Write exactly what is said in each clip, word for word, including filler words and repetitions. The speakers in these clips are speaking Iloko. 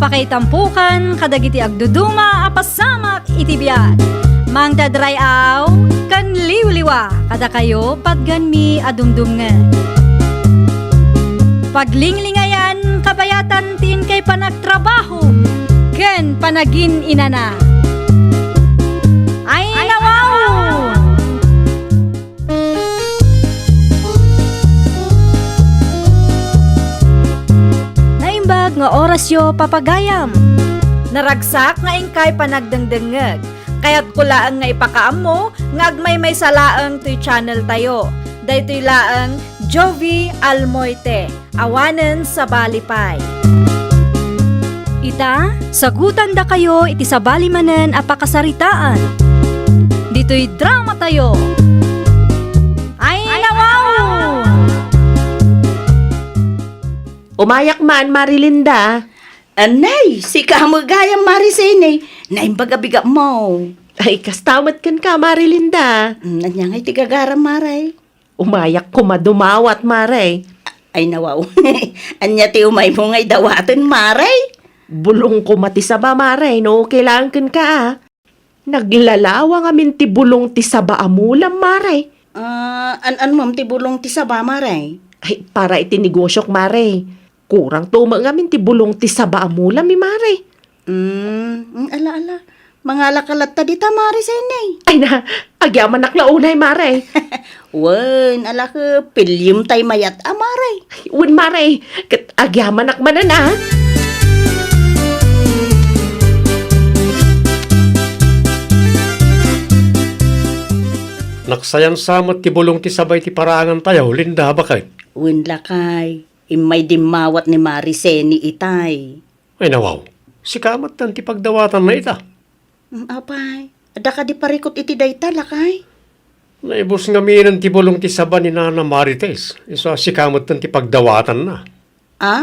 Pakaitampukan kadagiti agduduma a pasamak iti biag. Mangted ray-aw ken liwliwa kadakayo patgenmi a dumdumngeg. Paglinglingayan kabayatan ti inkay panagtrabaho ken panagin-inana. Ay, nawaw! Naimbag nga orasyo, papagayam. Naragsak nga inkay panagdengdengngeg. Kayatko laeng nga ipakaammo nga agmaymaysa laeng toy channel tayo. Daytoy laeng Jovi Almoite. Awanen sabali pay. Ita, sagutandakayo iti sabali manen a pakasaritaan. Ditoy drama tayo. Ay, nawaw! Umayak man, Marilinda. Anay, sika met gayam, Mari Sene. Naimbag a bigatmo. Ay, kasta met kenka, Marilinda. Mm, ania ngay ti gagaram, Mare? Umayak koma dumawat, Mare. Ay, nawaw. Ania ti umaymo ngay dawaten, Mare? Bulong koma ti saba, Mare, no okay laeng kenka, a. Naglalawa ngamin ti bulong ti saba a mulam, Mare. Ah, an-an mem ti bulong ti saba, Mare? Ay, para iti negosyok, Mare. Kurang to met ngamin ti bulong ti saba a mulam, mi, Mare. Mm, mm, ala, ala. Mangalaka latta dita, Mare Sene. Ay na, agyamanak la unay, Mare. Wen, ala ket, piliem tay mayat a, Mare. Wen, Mare, ket agyamanak manen, a. Naksayan sa met ti bulong ti saba iti paraangan tayo, Linda, baket. Wen, lakay, immay dimmawat ni Mari Sene itay. Ay, nawaw, sika met ti pagdawatanna ita. Mm, apay, adda kadi parikut iti dayta, lakay? Naibus ngaminen ti bulong ti saba ni Nana Marites, isu a sika met ti pagdawatanna. A?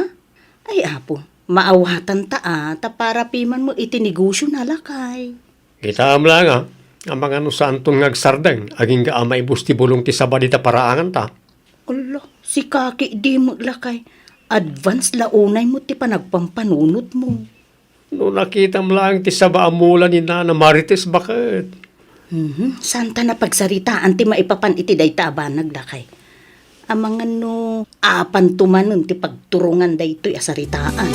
Ay, apo, maawatanta a, ta para piman met iti negosyona, lakay. Kitaem laeng a, amangan no saanton nga agsardeng, agingga a maibus ti bulong ti saba dita paraanganta. Ala, sika ketdi met, lakay. Advance la unay met ti panagpampanunotmo. No nakitam laeng ti saba a mula ni Nana Marites, baket. Mhm, saanta a pagsaritaan ti maipapan iti dayta a banag, lakay. Amangan no apanto manen ti pagturongan daytoy a saritaan.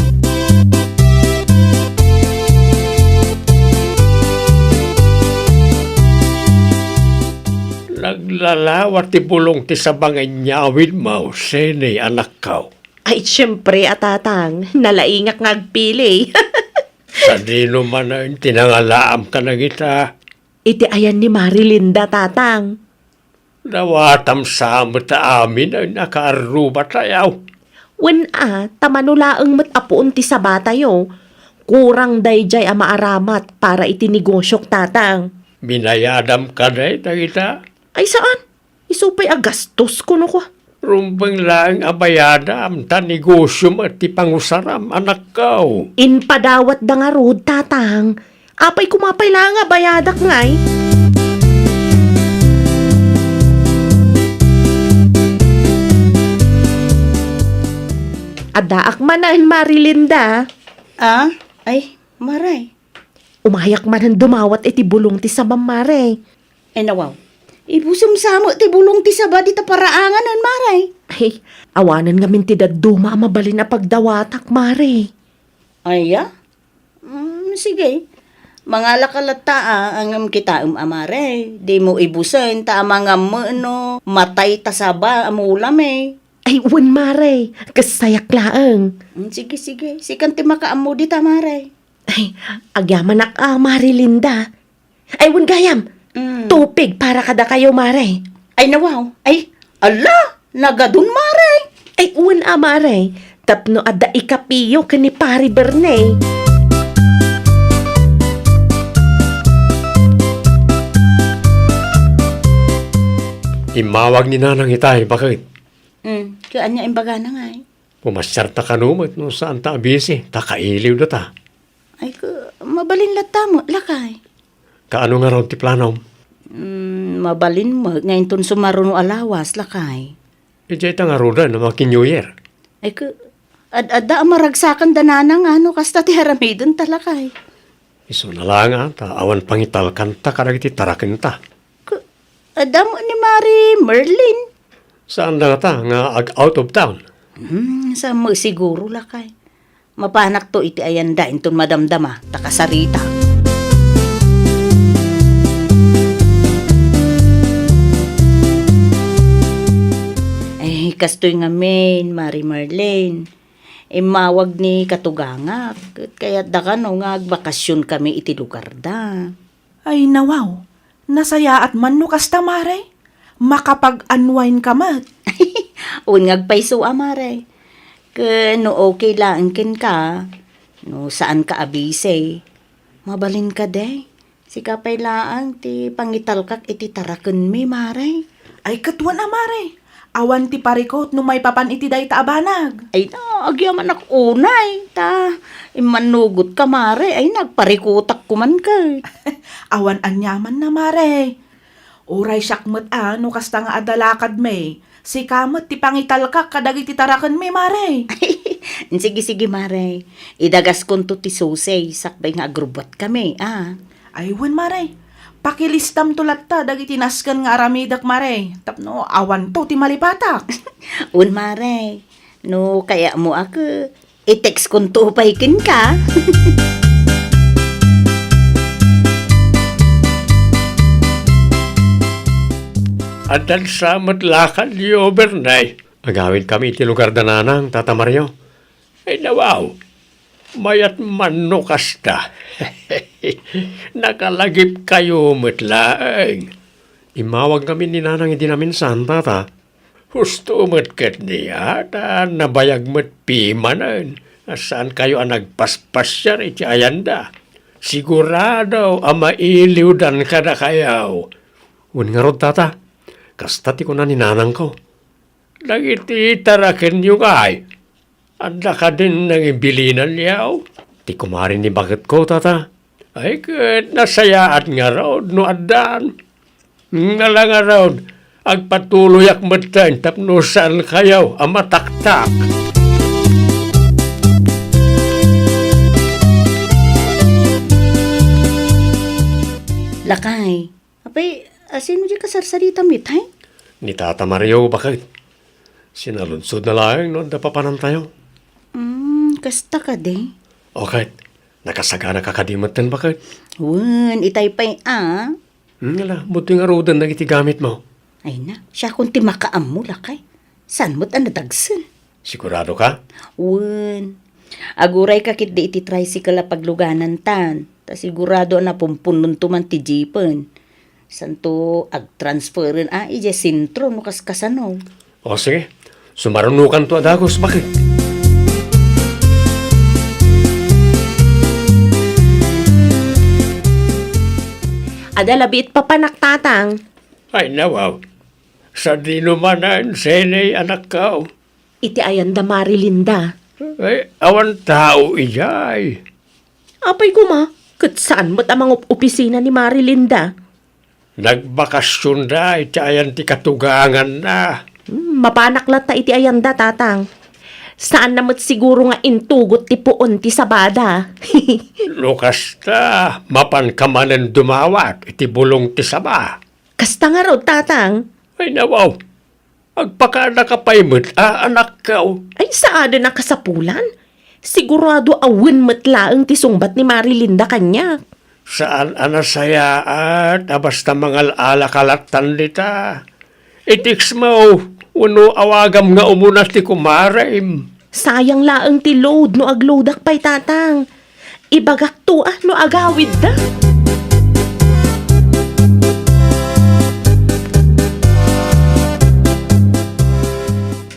Naglalawa ti bulong ti saba nga inyawidmo, Sene, anakko. Ay, siempre a, tatang, nalaingak nga agpili. Sadino manen ti nangalaam kadagita? Iti ayan ni Marilinda, tatang. Dawatam sa met amin a nakaarruba tayo. Wen a, ta mano laeng met a puon ti saba tayo. Kurang daydiay a maaramat para iti negosyok, tatang. Binayadam kadi dagita? Ay, saan? Isu pay a gastos, kuno ko. Rumbeng laeng a bayadam, ta negosyo met ti pangusaram, anakko. Impadawatda ngarud, tatang. Apay koma pay laeng a bayadak ngay? Addaak manen, Marilinda. Ah? Ay, Mare. Umayak manen dumawat iti bulong ti sabam, Mare. Ay, nawaw. Ibusem sa met ti bulong ti saba dita paraanganen, Mare. Ay, awanen ngamin ti dadduma a mabalin a pagdawatak, Mare. Aya? Mm, sige. Mangalaka latta a, ngem kitaem a, Mare. Dimo ibusen ta amangan met no matay ta saba a mulam, e. Ay, wen, Mare. Kasayak laeng. Mm, sige, sige. Sikan ti makaammo dita, Mare. Ay, agyamanak a, Mare Linda. Ay, wen gayam. Mm. Tupig para kadakayo, Mare. Ay, nawaw. Ay, ala, nagadun, Mare. Ay, wen a, Mare. Tapno adda ikapiyo ken ni Pare Berne. Immawag ni Nanang itay, baket. Mm, ket ania imbagana ngay? Pumasiarta kano met no saanta a bisi, ta kailiwdata. Ay, ka, mabalin latta met, lakay. Kaano ngarud ti planom? Mm, mabalin met nga inton sumaruno a lawas, lakay. Idiay ta ngaruden a maki-New Year. Ay, ka, Ad-adda a maragsakan da nanang a no kasta ti aramidenta, lakay. Isuna laeng a ta awan pangitalkanta kadagiti tarakenta. Ku-, adda met ni Mari Merlin. Saanda ngata nga ag-out of town? Hmm, saan mo siguro, lakay. Mapanakto iti ayanda inton madamdama ta kasaritak. Ay, kastoy ngamin, Mari Marlene. Immawag ni katugangak, ket kayatda kano nga agbakasion kami iti lugarda. Ay, nawaw. Nasayaat man no kasta, Mare. Makapag-unwind ka met. Wen nga agpayso a, Mare. Ken no okay laeng kenka, no saanka a busy, mabalin kadi. Sika pay laeng ti pangitalkak iti tarakenmi, Mare. Ay, ket wen a, Mare. Awan ti parikut no maipapan iti dayta a banag. Ay na, agyamanak unay, ta immannugotka, Mare. Ay, nagparikutak koman ket. Awan aniamanna, Mare. Uray siak met a no kasta nga adda lakadmi, sika met ti pangitalkak kadagiti tarakenmi, Mare. Sige, sige, Mare. Idagaskonto ti susi sakbay nga agrubbuatkami, a. Ay, wen, Mare. Pakilistamto latta dagiti nasken nga aramidek, Mare, tapno awanto ti malipatak. Wen, Mare. No kayatmo a ket, i-textkonto pay kenka. Addan sa met lakadyo, Bernay. Agawidkami iti lugarda nanang, Tata Mario. Ay, nawaw. Mayat man no kasta. Nakalagipkayo met laeng. Immawagkami ni nanang idi naminsan, Tata. Husto met ketdi a ta nabayag met pimanen a saankayo a nagpaspasiar iti ayanda. Sigurado a mailiwdan kadakayo. Wen ngarud, Tata, kasta ti kuna ni nanangko. Dagiti tarakenyo ngay, adda kadin nangibilinanyo? Ti kumare ni baketko, Tata. Ay, ket nasayaat ngarud no addan. Ngala ngarud, agpatuloyak metten tapno saankayo a mataktak. Lakay, apay, asino di kasarsarita met, hay? Ni Tata Mario, baket. Sinaludsodna laeng no adda papanantayo. Hmm, kasta kadi? O ket, nakasaganaka kadi metten, baket? Wen, itay pay a. Hmm, ala, buti ngaruden dagiti gamitmo. Ay na, siakon ti makaammo, lakay. Saan met a nadagsen? Sigurado ka? Wen. Agurayka ketdi iti tricycle a pagluganantan. Ta sigurado a napumpunonto man ti jeepen. Santo agtransferen a idiay sentro no kaskasano. O sige, sumarunokanto a dagus, baket. Adda labiit papanak, Tatang. Ay, nawaw. Sadino manen, Seney, anakko? Iti ayan da Mari Linda. Ay, awan tao idiay. Apay koma, ket saan met a mangup-opisina ni Mari Linda? Nagbakasionda iti ayan ti katuganganna. Hmm, mapanak latta iti ayanda, Tatang. Saanna met siguro nga intugot ti puon ti sabada. No kasta, mapanka manen dumawat iti bulong ti saba. Kasta ngarud, Tatang. Ay, nawaw. Agpakadaka pay met a, anakko. Ay, saaden a kasapulan. Sigurado a wen met laeng ti sungbat ni Mari Linda kaniak. Saan a nasayaat a basta mangal-ala ka lattan dita. I-textmo wenno awagam nga umuna ti kumarem. Sayang laeng ti load no agloadak pay, Tatang. Ibagakto a no agawidda.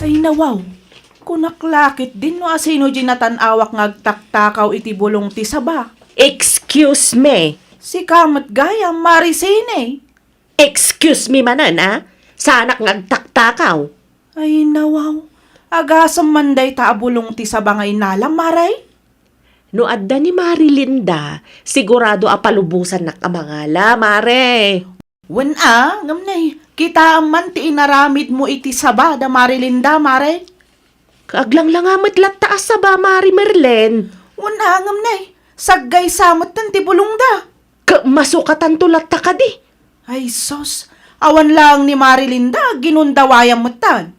Ay, nawaw. Kunak la ketdin no asino di natan-awak nga agtaktakaw iti bulong ti saba. Excuse me. Sika met gayam, Mari Seney. Excuse me manen, a? Saanak nga agtaktakaw. Ay, nawaw. Agasem man dayta a bulong ti saba nga inalam, Mare? No adda ni Mari Linda, sigurado a palubosannak a mangala, Mare. Wen a, ngem nay, kitaem man ti inaramidmo iti saba da Mari Linda, Mare. Aglanglanga met latta a saba, Mari Merlen. Wen a ngem, nay, saggaysa metten ti bulongda. Ket masukatanto latta kadi. Ay sus, awan laeng ni Mari Linda, ginundawayam metten.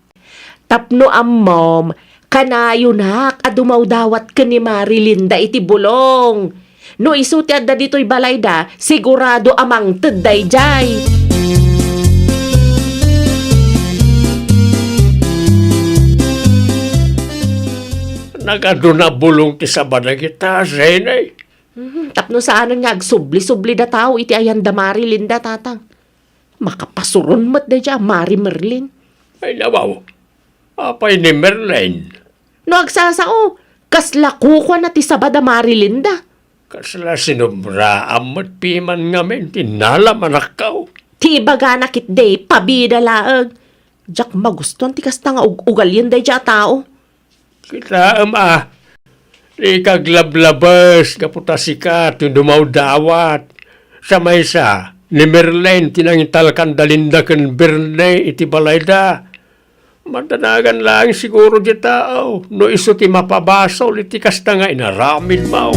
Tapno ammom, kanayonak a dumawdawat ken ni Mari Linda iti bulong. No isu ti adda ditoy balayda, sigurado a mangted daydiay. Nagaduna bulong ti saba dagita, Zene. Mhm, tapno saanen nga agsubli-sublida tao iti ayanda Mari Linda, Tatang. Makapasuron met daydiay a Mari Merlin. Ay, nawaw. Apay ni Merlin? No agsasao, kasla kukuana ti saba da Mari Linda. Kasla sinobraam met piman ngamin ti nalamanakkaw. Ti ibagana ketdi, pabida laeng. Diak magustuan ti kasta nga ug-, ugalien daydiay a tao. Kitaem a, di ka aglablabes gapu ta sika ti dumawdawat. Sa maysa, ni Merlin ti nangitalkan da Linda ken Berne iti balayda. Madanagan laeng siguro diay tao no isu ti mapabasol iti kasta nga inaramidmo.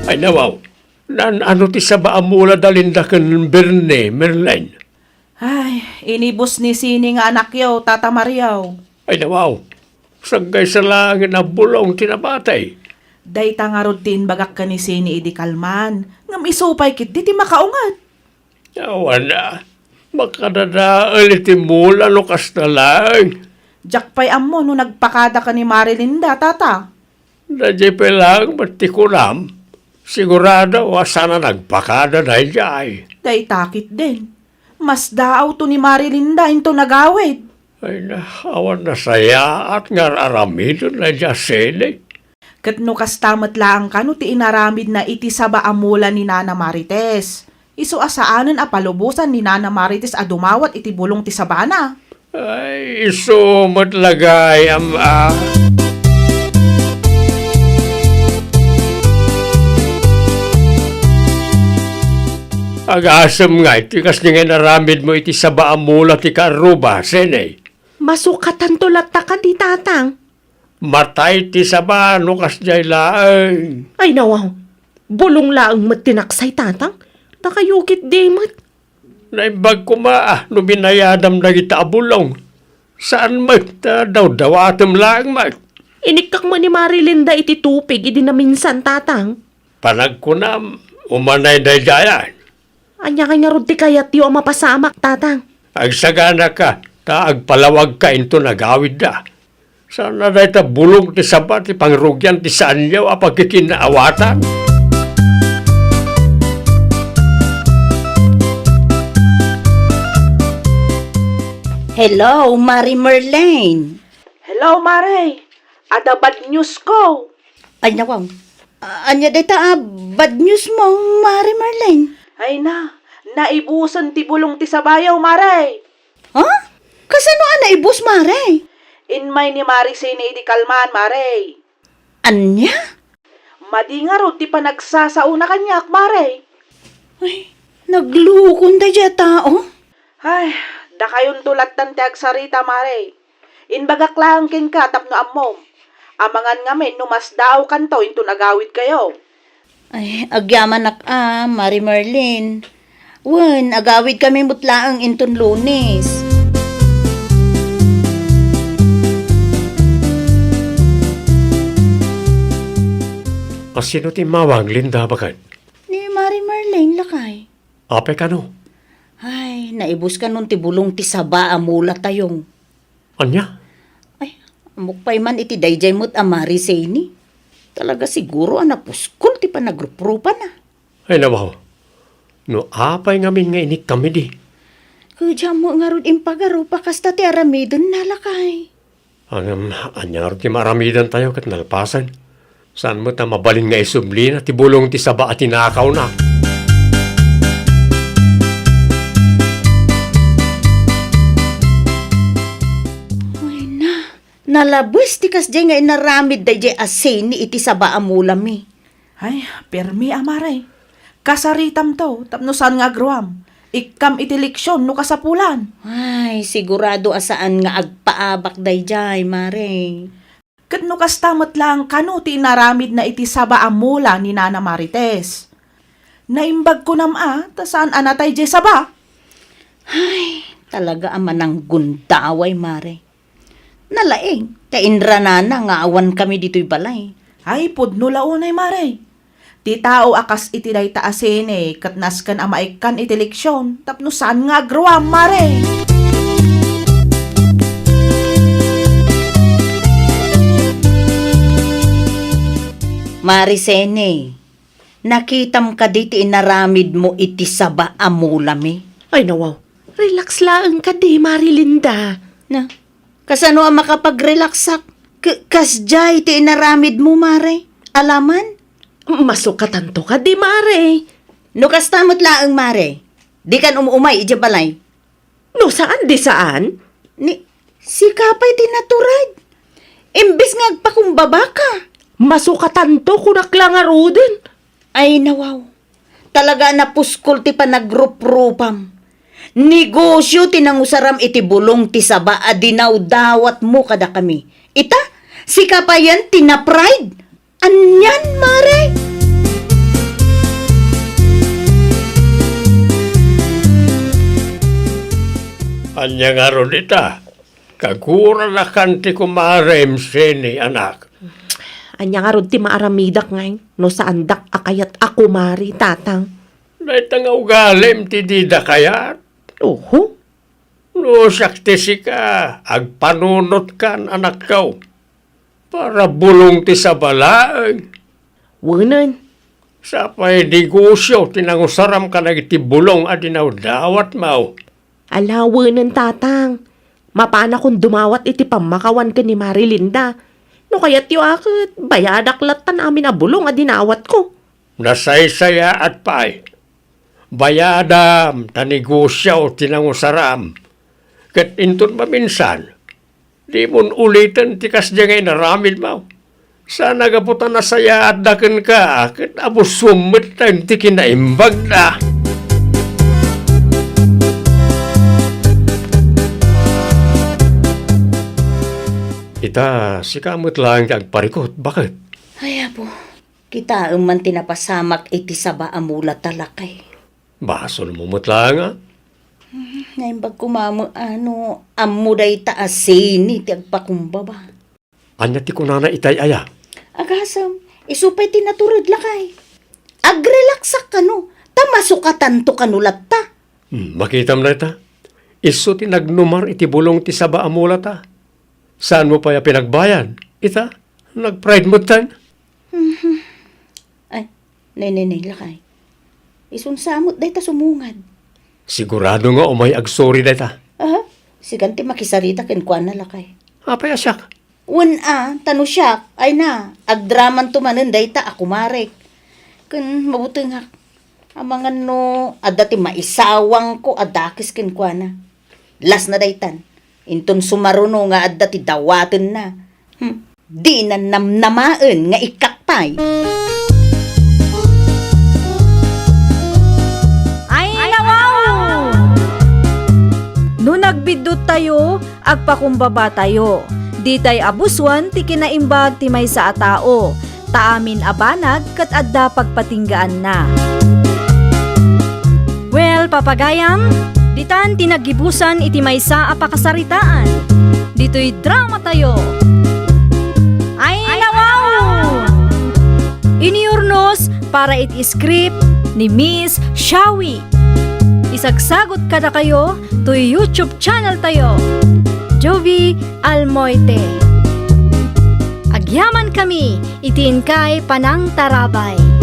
Ay, nawaw. Naan-ano ti saba a mula da Linda ken Berne, Merlin? Ay, inibus ni Sini nga anakyo, Tata Mario. Ay, nawaw. Saggaysa laengen a bulong ti nabati. Dayta ngarud ti imbagak ken ni Sini idi kalman. Ngem isu pay ketdi ti makaunget. Awan a. Makadadael iti mula no kasta laeng. Diak pay ammo no nagpakada ken ni Mari Linda, Tata. Daydiay pay laeng met ti kunam, sigurado a saan a nagpakada daydiay. Dayta ketdin. Masdaawto ni Mari Linda inton agawid. Ay na, awan nasayaat nga ar-aramiden daydiay a Sini. Ket no kasta met laeng kano ti inaramidna iti saba a mula ni Nana Marites. Isu a saanen a palubosan ni Nana Marites a dumawat iti bulong ti sabana. Ay, isu met la gayam a. Agasem ngay ti kasdi nga inaramidmo iti saba a mula ti kaarruba, Sini. Masukatanto latta kadi, Tatang. Matay ti saba no kasdiay laeng. Ay, nawaw. Bulong laeng met ti naksay, Tatang. Dakayo ketdi met. Naimbag koma a no binayadam dagita a bulong. Saan met ta dawdawatem laeng met. Inikkak met ni Mari Linda iti tupig idi naminsan, Tatang. Panagkunam, umanay daydiayan. Ania ngay ngarud ti kayatyo a mapasamak, Tatang? Agsaganaka, ta agpalawagka inton agawidda. Saan a dayta bulong ti saba ti pangrugian ti saanyo a pagkikinaawatan? Hello, Mari Merlene. Hello, Mare. Adda bad news ko. Ay, nawaw. A-, ania dayta a bad news mo, Mari Merlene? Ay na, naibusen ti bulong ti sabayo, Mare. Ha? Kasano a naibus, Mare? Inmay ni Mari Sini idi kalman, Mare. Ania? Madi ngarud ti panagsasaona kaniak, Mare. Ay, naglukon daydiay a tao. Ay, dakayonto lattan ti agsarita, Mare. Imbagak laeng kenka tapno ammom. Amangan ngamin no masdaawkanto inton agawidkayo. Ay, agyamanak a, Mari Merlene. Wen, agawidkami met laeng inton Lunes. A, sino ti immawag, Linda, baket? Ni Mari Merlene, lakay. Apay kano? Ay, naibus kanon ti bulong ti saba a mulatayo. Ania? Ay, ammok pay man iti daydiay met a Mari Sini. Talaga siguro a napuskol ti panagruprupana. Ay, nawaw. No apay ngamin nga inikkami di? Kadiak met ngarud impagarup a kasta ti aramidenna, lakay. Ngem, ania ngarud ti maaramidantayo ket nalpasen? Saan met a mabalin nga isublina ti bulong ti saba a tinakawna? Ay na, nalabes ti kasdiay nga inaramid daydiay a Sini iti saba a mulami. Ay, permi a, Mare. Kasaritamto tapno saan nga agruam. Ikkam iti leksion no kasapulan. Ay, sigurado a saan nga agpaabak daydiay, Mare. Ket no kasta met laeng kano ti inaramidna iti saba a mula ni Nana Marites. Naimbag kunam a, ta saan a natay diay saba? Ay, talaga a mananggundaway, Mare. Nalaing, ta inranana nga awan kami ditoy balay. Ay, pudno la unay, Mare. Ti tao a kas iti dayta a Sene ket nasken a maikkan iti leksion tapno saan nga agruam, Mare. Mare Sene, nakitam kadi ti inaramidmo iti saba a mulami? Ay, nawaw. Relax laeng kadi, Mare Linda. Na, kasano a makapag-relaxak? K-, kasdiay ti inaramidmo, Mare? Alaman? Masukatanto kadi, Mare. No kasta met laeng, Mare, dikan um-umay idiay balay. No saan, di saan? Ni, sika pay ti naturad. Imbes nga agpakumbaba ka. Masukatanto, kunak la ngaruden. Ay, nawaw. Talaga a napuskol ti panagruprupam. Negosio ti nangusaram iti bulong ti saba a dinawdawatmo kadakami. Ita, sika payen ti na-pride. Anian, Mare? Ania ngarud ita? Kaguranakan ti kumarem, Sene, anak. Ania ngarud ti maaramidak ngay no saandak a kayat a kumare, Tatang? Dayta nga ugalim ti dida kayat. Oho. No siak ti sika, agpanunotkan, anakko. Para bulong ti saba laeng. Wenen. Sapay negosio ti nangusaram kadagiti bulong a dinawdawatmo. Ala, wenen, Tatang. Mapanakon dumawat iti pammakawan ken ni Mare Linda. No kayatyo a ket, bayadak lattan amin a bulong a dinawatko. Nasaysayaat pay. Bayadam ta negosio ti nangusaram. Ket inton maminsan, dimon uliten ti kasdi nga inaramidmo. Saan a gapu ta nasayaatda kenka, ket abusom met ti kinaimbagda. Ita, sika met laeng ti agparikut, baket? Ay, Apo, kitaem man ti napasamak iti saba a mulata, lakay. Basolmo met laeng a. Hmm, naimbag koma met no ammo dayta a Sene ti agpakumbaba. Ania ti kunana itay aya? Agasem, isu pay ti natured, lakay. Agrelaxak kano, ta masukatanto kano latta. Hmm, makitam dayta. Isu ti nagnumar iti bulong ti saba a mulata. Saanmo pay a pinagbayad? Ita, nag-pride metten. Mhm. Ay, nay, nay, nay, lakay. Isun sa met dayta sumungad. Sigurado nga umay agsuri dayta. Aha, sikan ti makisarita kenkuana, lakay. Apay a siak? Wen a, ta no siak, ay na, agdramanto manen dayta a kumarek. Ken mabutengak. Amangan no adda ti maisawangko a dakes kenkuana. Lasna daytan. Inton sumaruno nga adda ti dawatenna. Hmm. Dina namnamaen nga ikkak pay. Ay, nawaw! No nagbidduttayo, agpakumbabatayo. Ditay a busuan ti kinaimbag ti maysa a tao, ta amin a banag ket adda pagpatinggaanna. Well, papagayam, ditan ti naggibusan iti maysa a pakasaritaan. Ditoy dramatayo. Ay, nawaw! Inurnos para iti script ni Miss Shawi. Isagsagot kadakayo toy YouTube channel tayo, Jovie Almoite. Agyaman kami iti inkay panangtarabay.